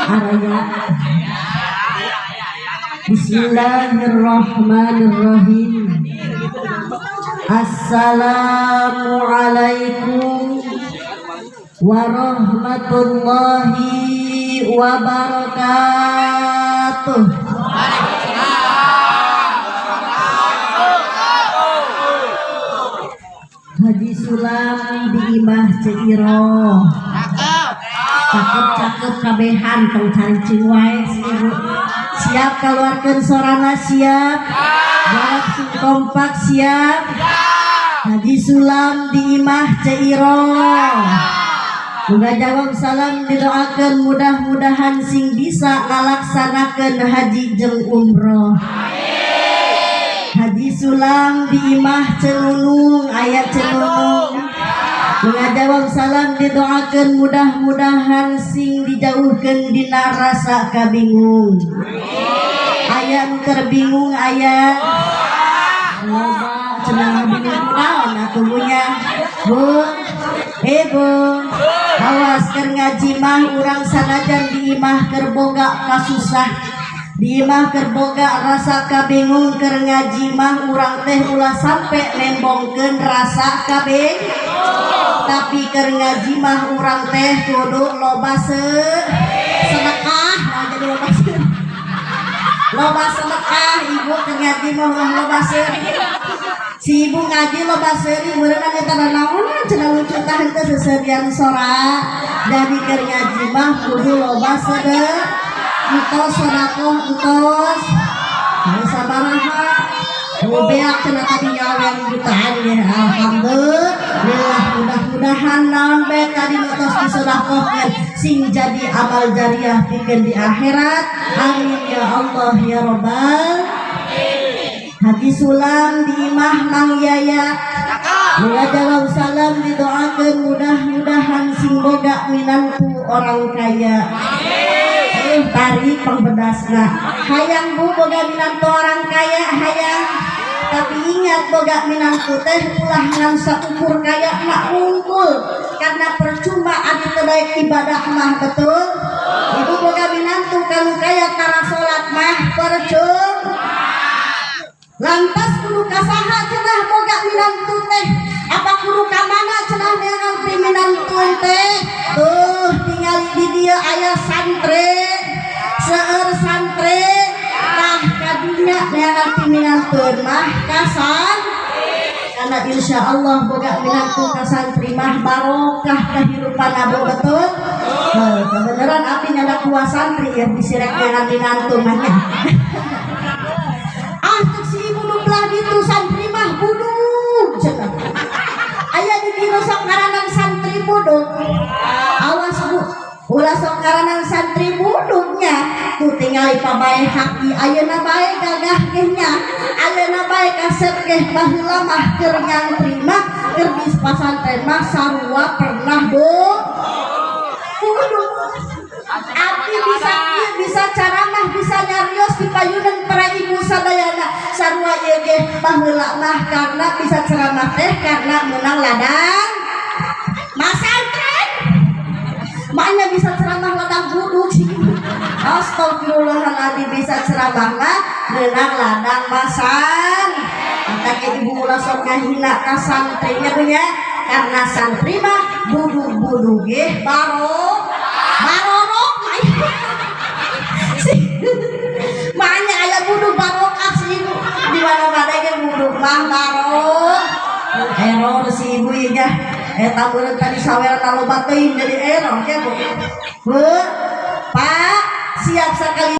Araya. Bismillahirrahmanirrahim. Assalamualaikum warahmatullahi wabarakatuh. Haji Sulam di imah Ceu Iroh. Cakep-cakep kabehan, tong caricing wae si ibu. Siap keluarkan sorana, siap? Jawab sing kompak, siap? Haji Sulam di imah Ceu Iroh. Moga jawab salam, didoakan mudah-mudahan sing bisa ngalaksanakeun haji jeung umroh. Haji Sulam di imah Ceu Nunung, aya Ceu Nunung? Moga jawab salam, didoakan mudah-mudahan sing dijauhkan dina rasa kabingung. Aya nu bingung? Aya loba cenah. Bingung naon atuh punya, Bu? Ibu, awas, keur ngaji mah urang sanajan di imah keur boga kasusah, di imah keur boga rasa kabingung, keur ngaji mah urang teh ulah sampai nembongkeun rasa kabing, tapi keur ngaji mah urang teh kudu loba sedekah. Nah, jadi loba sedekah. Ibu, keur ngaji mah ulah loba seuri. Si ibu ngaji loba seuri, meureunna eta naon cenah, lucu tah, henteu seserian sora. Jadi keur ngaji mah kudu loba sedekah, entos sedekah, entos. Nah, sabaraha nu beak cenah tadi nyawer jutaan ya? Alhamdulillah, mudah-mudahan naon bae tadi nu tos disedekahkeun sing jadi amal jariah pikeun di akhirat. Amin ya Allah ya Robbal. Haji Sulam di imah Mang Yaya. Mula jawab salam, didoakan mudah-mudahan sing boga minantu orang kaya. Tarik pangbedasna. Hayang, Bu, boga minantu orang kaya? Hayang. Tapi ingat, boga minantu teh ulah ngan saukur kaya nak ngumpul, karena percuma adi teu daek ibadah mah, betul? Ibu boga minantu kalau kaya tara salat mah percuma. Lantas kudu kasaha cenah boga minantu teh? Apa kudu ka mana cenah neangan minantu teh? Tuh, tingali di dieu aya santri, seueur santri. Tah, kadunya neangan minantu mah kasan, karena insya Allah boga minantu ka santri mah barokah kehidupan abu, betul? Heuh, kebenaran abdi nyanda kuah santri ya, disirek neangan minantu mah nya. Ah, cek si ibu nu belah ditu, santri mah budug cenah. Aya di dieu sok ngaranan santri budug? Awas, Bu, ulah sok ngaranan santri budugnya. Tuh, tingali pabae haki ayeuna bae gagah geh nya, ayeuna bae kasep geh. Baheula mah keur nyantri mah, keur di pasantren mah sarua pernah, Bu, budug. Abdi bisa kieu, bisa ceramah, bisa nyarios di payunan para ibu sadayana sarua ieu ge baheula mah karena bisa ceramah teh karena menang ladang masantren. Maknya bisa ceramah ladang buduk sih. Astagfirullahaladzim, bisa ceramah mah menang ladang masan. Maka ibu ulah sok ngahina ka santrinya punya, karena santri mah budug-budug ge baro barorok. Makanya aya budug barokah si ibu di mana-mana ge budug mah barok. Error si ibu ya, eta meureun tadi sawer loba teuing jadi error ya, Bu. Bu, Pak, siap sekali.